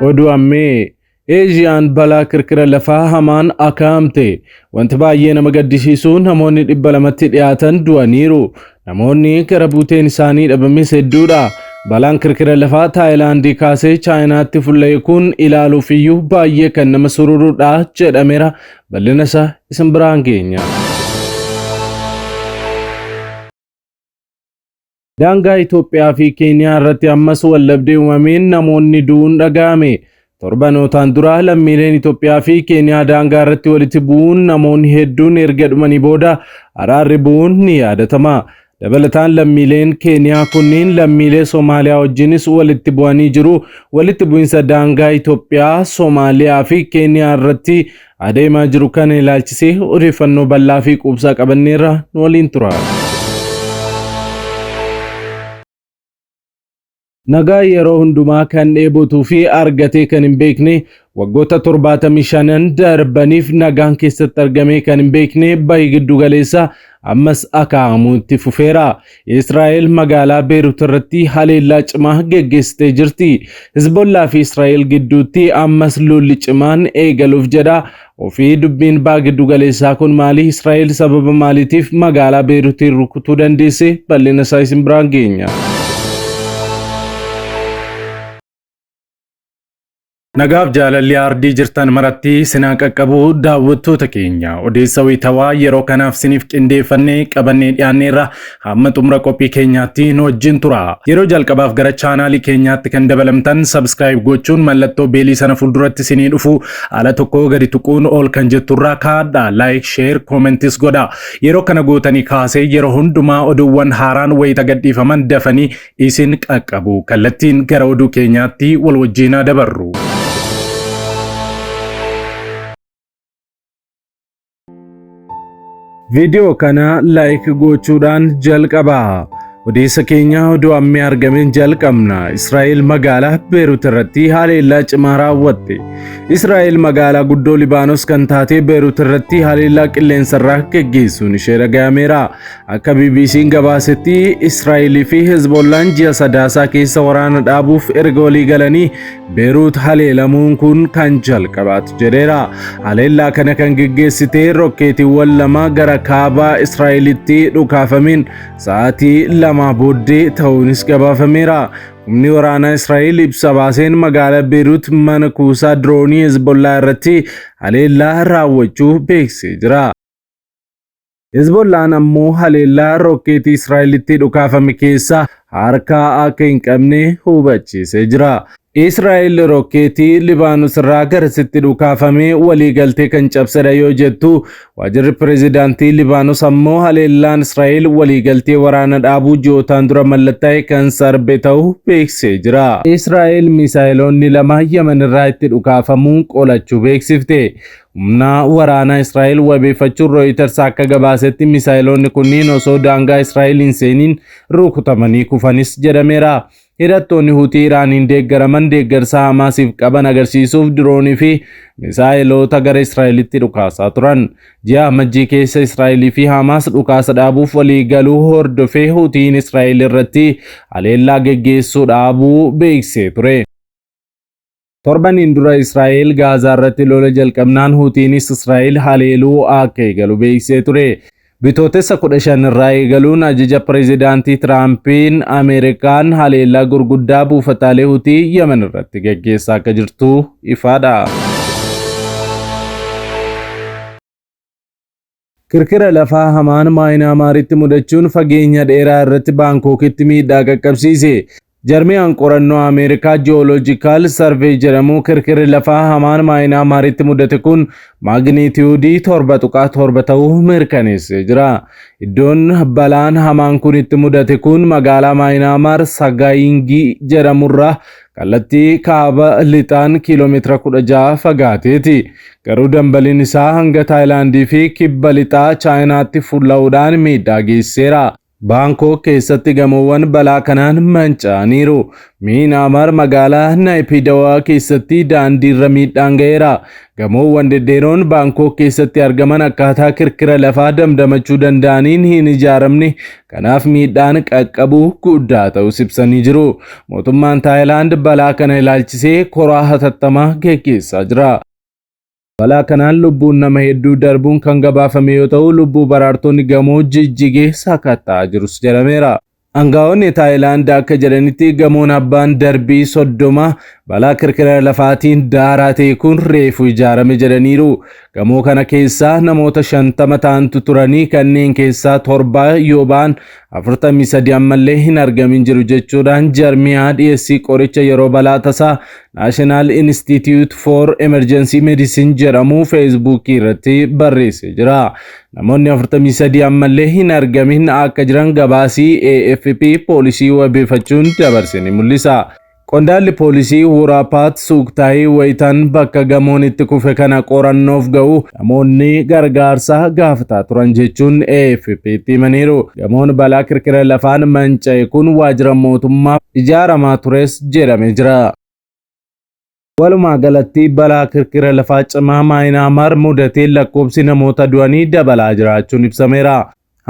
Oduu ammee Eeshiyaan balaa kirkira lafaa hamaan akaamte. Wanti baay'ee nama gaddisiisu namoonni 200tti dhiyaatan du'aniiru. Namoonni gara buuteen isaanii dhabames hedduudha. Balaan kirkira lafaa Taayilaandii kaasee Chaayinaatti fulla'e kun ilaaluuf iyyuu baay'ee kan nama sururudha jedhameera. Bal'ina isaa isin biraan geenya. Daangaa Itoophiyaa fi Keeniyaa irratti ammas waldhabdee uumameen namoonni du'uun dhaga'ame. Torbanootaan dura lammiileen Itoophiyaa fi Keeniyaa daangaa irratti walitti bu'uun namoonni hedduun erga dhumanii booda araarri bu'uun ni yaadatama. Dabalataan lammiileen Keeniyaa kunniin lammiilee Somaaliyaa wajjinis walitti bu'anii jiru. Walitti bu'insa daangaa Itoophiyaa, Somaaliyaa fi Keeniyaa irratti adeemaa jiru kana ilaalchisee odeeffannoo bal'aa fi quubsaa qabanneerra nu waliin tura. Nagaa yeroo hundumaa kan dheebotuu fi argatee kan hin beekne waggoota 75 darbaniif nagaan keessatti argamee kan hin beekne bahi giddu galeessa ammas akaa'amuu itti fufeera. Israa'el magaalaa Beerut irratti haleellaa cimaa geggeessitee jirti. Hizbollaa fi Israa'el gidduutti ammas lolli cimaan eegaluuf jedha. Ofii dubbiin baha giddu galeessaa kun maali? Israa'el sababa maaliitiif magaalaa Beerutiin rukutuu dandeesse? Bal'ina isaa isin biraan geenya. Nagaaf jaalalli aardii jirtan maratti sinaa qaqqabu daawwattoota keenya odeessa wayitawaa yeroo kanaaf siniif qindeeffannee qabannee dhiyaanneerra hamma xumura qophii keenyaatti nu wajjin tura. Yeroo jalqabaaf gara chaanaalii keenyaatti kan dabalamtan sabskiraayib gochuun mallattoo beelii sana fuulduratti sinii dhufu ala tokko gadi tuquun ol kan jetturraa kaadha laayik sheer koomentis godha. Yeroo kana gootanii kaasee yeroo hundumaa oduuwwan haaraan wayita gadhiifaman dafanii isin qaqqabu. Kallattiin gara oduu keenyaatti wal wajjin haa dabarru. Viidiyoo kana laayik gochuudhaan jalqabaa. Odeessa keenya oduu ammee argameen jalqabna. Israa'el magaalaa Beerut irratti haleellaa cimaa raawwatte. Israa'el magaalaa guddoo Libaanos kan taate Beerut irratti haleellaa qilleensarraa geggeessuun ishee dhaga'ameera. Akka BBC'n gabaasetti Israa'elii fi Hezbollaan ji'a Sadaasaa keessa waraana dhaabuuf erga walii galanii Beeruut haleelamuun kun kan jalqabaati jedheera. Haleellaa kana kan geggeessite rokkeetiiwwan lama gara kaaba Israa'elitti dhukaafameen sa'aatii lamaa booddee ta'uunis gabaafameera. Humni waraanaa Israa'el ibsa baaseen magaalaa Beeruut mana kuusaa diroonii Hezbollaa irratti haleellaa raawwachuu beeksisee jira. Hezbollaan ammoo haleellaa rokkeetii Israa'elitti dhukaafame keessaa harka akka hin qabne hubachiisee jira. Israa'el rokkeetii Libaanos irraa garasitti dhukaafame waliigaltee kan cabsedha yoo jettu, waajirri pireezidaantii Libaanos ammoo haleellaan Israa'el waliigaltee waraana dhaabuu ji'ootaan dura mallattaa'e kan sarbe ta'uu beeksisee jira. Israa'el miisaayiloonni lama Yaman irraa itti dhukaafamuun qolachuu beeksifte. Humna waraanaa Israa'el wabeeffachuun Reuters akka gabaasetti misaayiloonni kunniin osoo daangaa Israa'el hin seeniin rukutamanii kufanis jedhameera. Hidhattoonni Hutii Iraaniin deeggaraman deeggarsa Hamaasiif qaban agarsiisuuf diroonii fi misaayiloota gara Israa'elitti dhukaasaa turan. Ji'a Amajjii keessa Israa'elii fi Hamaas dhukaasa dhaabuuf walii galuu hordofee Hutiin Israa'el irratti haleellaa geggeessuu dhaabuu beeksisee ture. Torbaniin dura Israa'el Gaazaa irratti lola jalqabnaan Huutiinis Israa'el haleeluu akka eegalu beeksisee ture. Bitootessa 15 irraa eegaluun ajaja pireezidaantii Tiraampiin Ameerikaan haleellaa gurguddaa buufataalee Hutii Yemen irratti gaggeessaa akka jirtu ifaadha. Kirkira lafaa hamaan Maayinaamaaritti mudachuun fageenya dheeraa irratti Baankookitti miidhaa qaqqabsiise. Jarmiyaan qorannoo Ameerikaa Ji'ooloojikaal Sarvee jedhamu kirkirri lafaa hamaan Maayinaamaaritti mudate kun maagniitiyuudii 7.7 ta'uu mirkaneessee jira. Iddoon balaan hamaan kun itti mudate kun magaalaa Maayinaamaar Sagaayingii jedhamurraa kallattii kaaba lixaan kiiloomeetira 16 fagaateeti. Garuu dambaliin isaa hanga Taayilaandii fi kibba lixaa Chaayinaatti fulla'uudhaan miidhaa geessiseera. Baankook keessatti gamoowwan balaa kanaan manca'aniiru. Miinaamar magaalaa Naayipiidawaa keessatti daandiirra miidhaan ga'eera. Gamoowwan dhedheeroon Baankook keessatti argaman akkaataa kirkira lafaa damdamachuu danda'aniin hin ijaaramne. Kanaaf miidhaan qaqqabu guddaa ta'us ibsanii jiru. Mootummaan Taayilaand balaa kana ilaalchisee koraa hatattamaa geggeessaa jira. Balaa kanaan lubbuun nama hedduu darbuun kan gabaafame yoo ta'u, lubbuu baraartonni gamoo jijjigee sakatta'aa jirus jedhameera. Angaa'onni Taayilaand akka jedhanitti gamoon abbaan darbii 30 balaa kirkira lafaatiin daaraa ta'e kun reefu ijaarame jedhaniiru. Gamoo kana keessaa namoota 50 ta'antu turanii kanneen keessaa 7 yoo ba'an 43 ammallee hin argamin jiru jechuudhaan jarmiyaa dhiyeessii qoricha yeroo balaa tasaa National Institute for Emergency Medicine jedhamu Feesbuukii irratti barreessee jira. Namoonni 43 ammallee hin argamin akka jiran gabaasii AFP poolisii wabeeffachuun dabarse ni mul'isa. Qondaalli poolisii Wuraapaat Suuktaayii wayitan bakka gamoon itti kufe kana qorannoof ga'u namoonni gargaarsa gaafataa turan jechuun AFP'tti himaniiru. Gamoon balaa kirkira lafaan manca'e kun waajjira mootummaa ijaaramaa tures jedhame jira. Walumaa galatti balaa kirkira lafaa cimaa Maayinaamaar mudateen lakkoofsi namoota du'anii dabalaa jiraachuun ibsameera.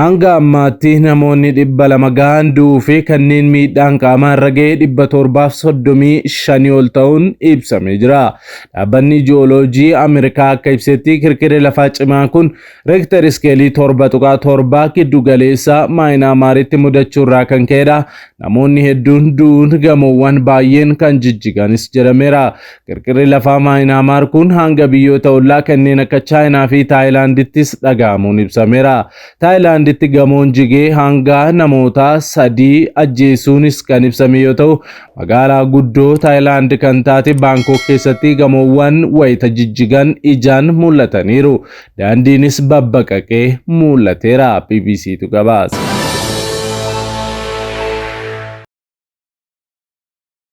Hanga ammaatti namoonni 200 gahan du'uu fi kanneen miidhaan qaamaa irra ga'e 735 ol ta'uun ibsamee jira. Dhaabbanni Ji'ooloojii Ameerikaa akka ibsetti kirkirri lafaa cimaan kun Reektar iskeelii 7.7 giddu galeessa Maayinaamaaritti mudachuu irraa kan ka'edha. Namoonni hedduun du'uun gamoowwan baay'een kan jijjiganis jedhameera. Kirkirri lafaa Maayinaamaar kun hanga biyyoota ollaa kanneen akka Chaayinaa fi Taayilaandittis dhaga'amuun ibsameera. Taayilaanditti gamoon jigee hanga namoota 3 ajjeesuunis kan ibsame yoo ta'u, magaalaa guddoo Taayilaand kan taate Baankook keessatti gamoowwan wayita jijjigan ijaan mul'ataniiru. Daandiinis babbaqaqee mul'ateera. BBCtu gabaase.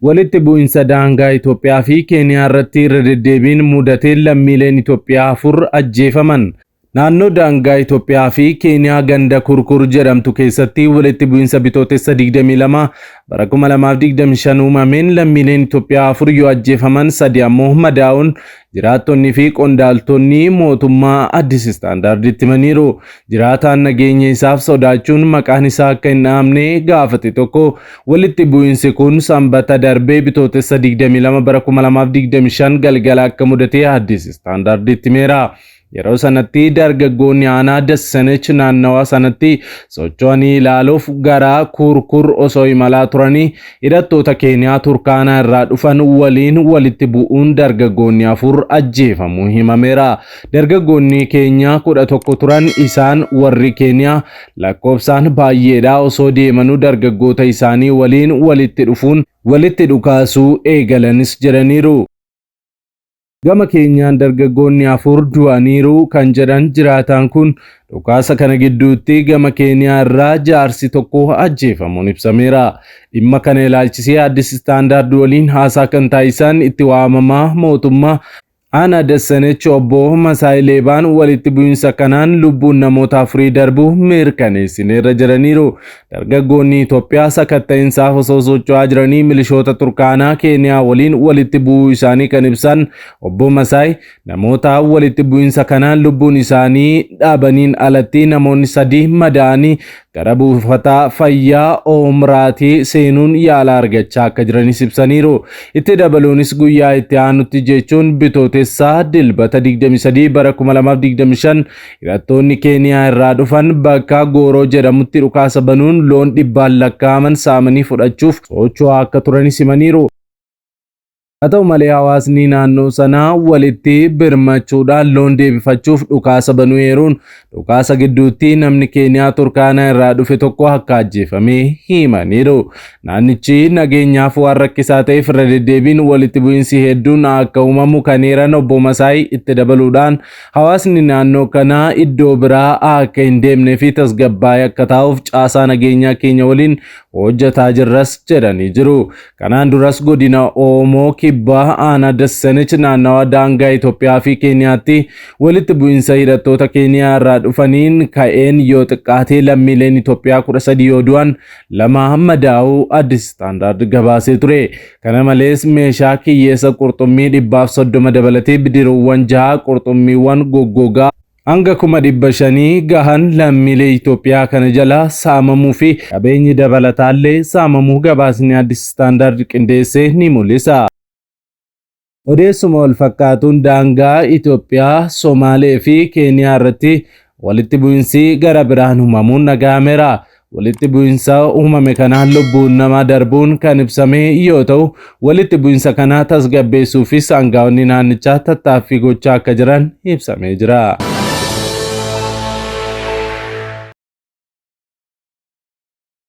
Walitti bu'insa daangaa Itoophiyaa fi Keeniyaa irratti irra deddeebiin mudateen lammiileen Itoophiyaa 4 ajjeefaman. Naannoo daangaa Itoophiyaa fi Keeniyaa ganda Kurkur jedhamtu keessatti walitti bu'insa Bitootessa 22 bara 2025 uumameen lammiileen Itoophiyaa 4 yoo ajjeefaman 3 ammoo madaa'uun jiraattonni fi qondaaltonni mootummaa Addis Standarditti himaniiru. Jiraataan nageenya isaaf sodaachuun maqaan isaa akka hin dhahamne gaafate tokko walitti bu'insi kun Sanbata darbee Bitootessa 22 bara 2025 galgala akka mudate Addis Standarditti himeera. Yeroo sanatti dargaggoonni aanaa Dassanech naannawaa sanatti socho'anii ilaaluuf gara Kurkur osoo imalaa turanii hidhattoota Keeniyaa Turkaanaa irraa dhufan waliin walitti bu'uun dargaggoonni 4 ajjeefamuu himameera. Dargaggoonni keenya 11 turan isaan warri Keeniyaa lakkoofsaan baay'eedha osoo deemanuu dargaggoota isaanii waliin walitti dhufuun walitti dhukaasuu eegalanis jedhaniiru. Gama keenyaan dargaggoonni 4 du'aniiru kan jedhan jiraataan kun dhukaasa kana gidduutti gama Keeniyaa irraa jaarsi tokko ajjeefamuun ibsameera. Dhimma kana ilaalchisee Addis Standard waliin haasaa kan taasisan itti waamamaa mootummaa Aanaa Dassanech obbo Masaay Leebaan walitti bu'insa kanaan lubbuun namoota afurii darbuu mirkaneessineerra jedhaniiru. Dargaggoonni Itoophiyaa sakatta'insaaf osoo socho'aa jiranii milishoota Turkaanaa Keeniyaa waliin walitti bu'uu isaanii kan ibsan obbo Masaay namoota walitti bu'insa kanaan lubbuun isaanii dhabaniin alatti namoonni 3 madaa'anii gara buufata fayyaa Oomraatii seenuun yaala argachaa akka jiranis ibsaniiru. Itti dabaluunis guyyaa itti aanutti jechuun Bitootessa Dilbata 23 bara 2025 hidhattoonni Keeniyaa irraa dhufan bakka Gooroo jedhamutti dhukaasa banuun loon dhibbaan lakkaa'aman saamanii fudhachuuf socho'aa akka turanis himaniiru. Haa ta'u malee hawaasni naannoo sanaa walitti birmachuudhaan loon deebifachuuf dhukaasa banuu eeruun dhukaasa gidduutti namni Keeniyaa Turkaanaa irraa dhufe tokko akka ajjeefame himaniiru. Naannichi nageenyaaf waan rakkisaa ta'eef irra deddeebiin walitti bu'insi hedduun akka uumamu kan eeran obbo Masaay itti dabaluudhaan hawaasni naannoo kanaa iddoo biraa akka hin deemnee fi tasgabbaa'ee akka taa'uuf caasaa nageenyaa keenya waliin hojjetaa jirras jedhanii jiru. Kanaan duras godina Oomoo Kibbaa aanaa Dassanich naannawaa daangaa Itoophiyaa fi Keeniyaatti walitti bu'insa hidhattoota Keeniyaa irraa irraa dhufaniin ka'een yoo xiqqaatee lammiileen Itoophiyaa 13 yoo du'an 2 madaa'uu Addis Standard gabaasee ture. Kana malees meeshaa kiyyeessa qurxummii 130 dabalatee bidiruuwwan 6 qurxummiiwwan goggogaa hanga 500,000 gahan lammiilee Itoophiyaa kana jala saamamuu fi qabeenyi dabalataallee saamamuu gabaasni Addis Standard qindeesse ni mul'isa. Odeessuma wal fakkaatuun daangaa Itoophiyaa, Somaalee fi Keeniyaa irratti walitti bu'insi gara biraan uumamuun dhaga'ameera. Walitti bu'insa uumame kanaan lubbuun namaa darbuun kan ibsame yoo ta'u, walitti bu'insa kana tasgabbeessuufis aangaa'onni naannichaa tattaaffii gochaa akka jiran ibsamee jira.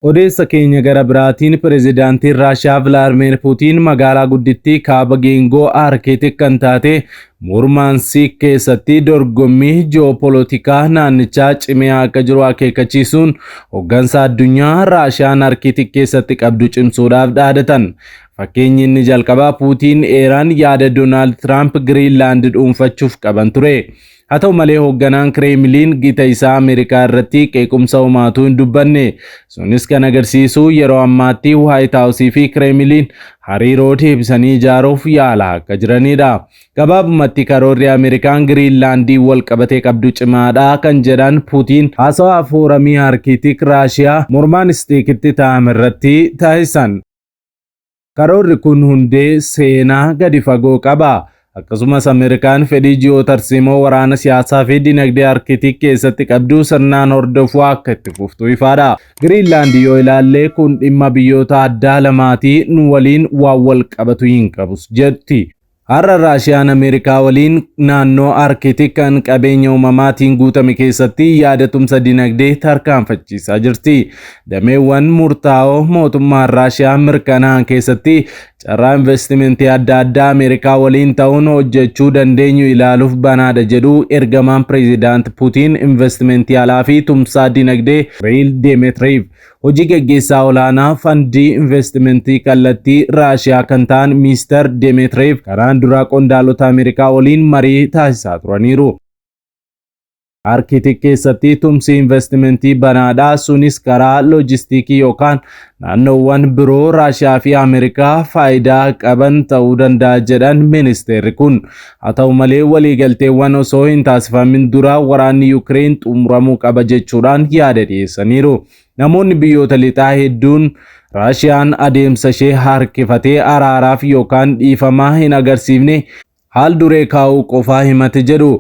Odeessa keenya gara biraatiin pirezidaantiin Raashiyaa Vilaadmiir Puutiin magaalaa guddittii kaaba geengoo Arkitik kan taate Murmaansiik keessatti dorgommii ji'oopolotikaa naannichaa cimee akka jiru akeekkachiisuun hoggansa addunyaa Raashiyaan Arkitik keessatti qabdu cimsuudhaaf dhaadatan. Fakkeenyi inni jalqabaa Puutiin eeran yaada Doonaald Tiraamp Giriinlaand dhuunfachuuf qaban ture. Haa ta'u malee hoogganaan Kireemiliin gita isaa Ameerikaa irratti qeequmsa homaatuu hin dubbanne. Sunis kan agarsiisu yeroo ammaatti Waayit Haawusii fi Kireemiliin hariiroo deebisanii ijaaruuf yaalaa akka jiranidha. Gabaabumatti karoorri Ameerikaan Giriinlaandii wal qabatee qabdu cimaadha kan jedhan Puutiin haasawaa fooramii Arkitik Raashiyaa Murmaanistiikitti taa'ame irratti taasisan. Karoorri kun hundee seenaa gadi fagoo qaba. Akkasumas Ameerikaan fedhii ji'ootarsiimoo waraana siyaasaa fi dinagdee Arkitik keessatti qabdu sirnaan hordofuu akka itti fuftu ifaadha. Giriinlaand yoo ilaalle kun dhimma biyyoota addaa lamaatii nu waliin waan wal qabatu hin qabus jetti. Har'a Raashiyaan Ameerikaa waliin naannoo Arkitik kan qabeenya uumamaatiin guutame keessatti yaada tumsa dinagdee tarkaanfachiisaa jirti. Dameewwan murtaa'oo mootummaan Raashiyaa mirkanaa'an keessatti carraa investimentii adda addaa Ameerikaa waliin ta'uun hojjechuu dandeenyu ilaaluuf banaadha jedhu ergamaan pireezidaant Puutiin investimentii alaa fi tumsaa dinagdee Kiriil Demetriiv. Hojii gaggeessaa olaanaa fandii investimentii kallattii Raashiyaa kan ta'an Miister Demetriiv karaan duraa qondaalota Ameerikaa waliin marii taasisaa turaniiru. Arkitik keessatti tumsi investimentii banaadha. Sunis karaa loojistiikii yookaan naannoowwan biroo Raashiyaa fi Ameerikaa faayidaa qaban ta'uu danda'a jedhan ministeerri kun. Haa ta'u malee waliigalteewwan osoo hin taasifamin dura waraanni Yukireen xumuramuu qaba jechuudhaan yaada dhiyeessaniiru. Namoonni biyyoota lixaa hedduun Raashiyaan adeemsa ishee harkifatee araaraaf yookaan dhiifamaa hin agarsiifne haal duree kaa'uu qofaa himate jedhu.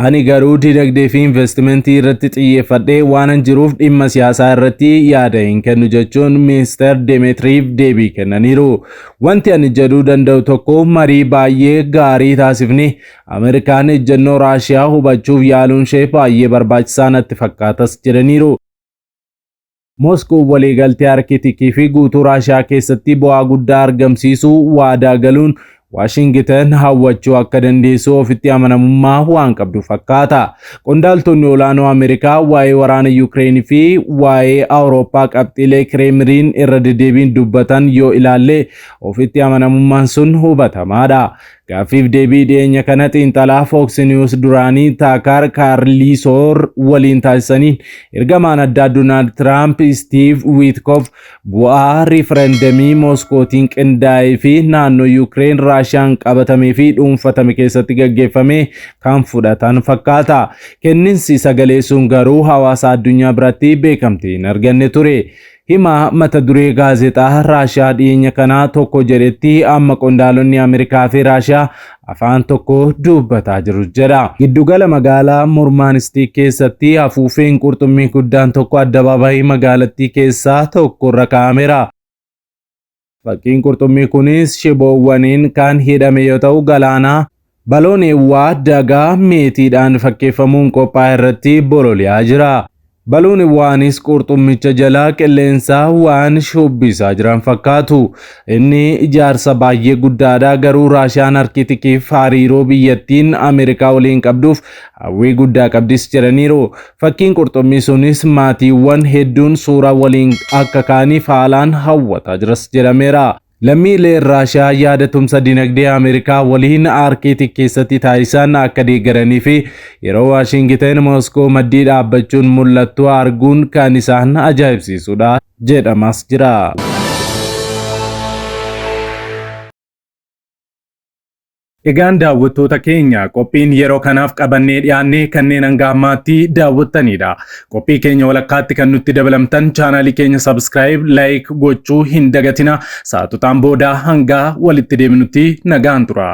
Ani garuu dinagdee fi investimentii irratti xiyyeeffadhee waanan jiruuf dhimma siyaasaa irratti yaada hin kennu jechuun Ministeer Demetriiv deebii kennaniiru. Wanti ani jedhuu danda'u tokko marii baay'ee gaarii taasifne Ameerikaan ejjennoo Raashiyaa hubachuuf yaaluun ishee baay'ee barbaachisaa natti fakkaatas jedhaniiru. Moskoon waliigaltee Arkitikii fi guutuu Raashiyaa keessatti bu'aa guddaa argamsiisuu waadaa galuun Waashingitan hawwachuu akka dandeessu ofitti amanamummaa waan qabdu fakkaata. Qondaaltonni olaanoo Ameerikaa waa'ee waraana Yukireen fi waa'ee Awurooppaa qabxiilee Kireemiliin irra deddeebiin dubbatan yoo ilaalle ofitti amanamummaan sun hubatamaadha. Gaaffiif deebii dhiyeenya kana xiinxalaa Fox News duraanii Taakaar Kaarliisoor waliin taasisaniin ergamaan addaa Doonaald Tiraamp Steve Witkoof bu'aa riifarandamii Mooskootiin qindaa'ee fi naannoo Yukireen Raashiyaan qabatamee fi dhuunfatame keessatti gaggeeffame kan fudhatan fakkaata. Kenninsi sagalee sun garuu hawaasa addunyaa biratti beekamtii hin arganne ture. Hima mata duree gaazexaa Raashiyaa dhiyeenya kanaa tokko jedhetti amma qondaalonni Ameerikaa fi Raashiyaa afaan tokko dubbataa jiru jedha. Giddugala magaalaa Murmaanistii keessatti afuuffeen qurxummii guddaan tokko addabaabaayii magaalattii keessaa tokko irra kaa'ameera. Fakkiin qurxummii kunis shiboowwaniin kan hidhame yoo ta'u galaanaa balooneewwaa dagaa meetiidhaan fakkeeffamuun qophaa'e irratti bololi'aa jira. Baluuniwwaanis qurxummicha jala qilleensa waan shubbisaa jiran fakkaatu. Inni ijaarsa baay'ee guddaadha garuu Raashiyaan Arkitikiif hariiroo biyyattiin Ameerikaa waliin qabduuf hawwii guddaa qabdis jedhaniiru. Fakkiin qurxummii sunis maatiiwwan hedduun suuraa waliin akka ka'aniif haalaan hawwataa jiras jedhameera. Lammiileen Raashiyaa yaada tumsa dinagdee Ameerikaa waliin Aarkitik keessatti taasisan akka deeggaranii fi yeroo Waashingitan Mooskoo maddii dhaabbachuun mul'attu arguun kan isaan ajaa'ibsiisudha jedhamas jira. Egaan daawwattoota keenya qophiin yeroo kanaaf qabannee dhiyaannee kanneen hanga ammaatti daawwattanidha. Qophii keenya walakkaatti kan nutti dabalamtan chaanaalii keenya subscribe, like gochuu hin dagatina. Sa'aatotaan booda hanga walitti deebinutti nagaan tura.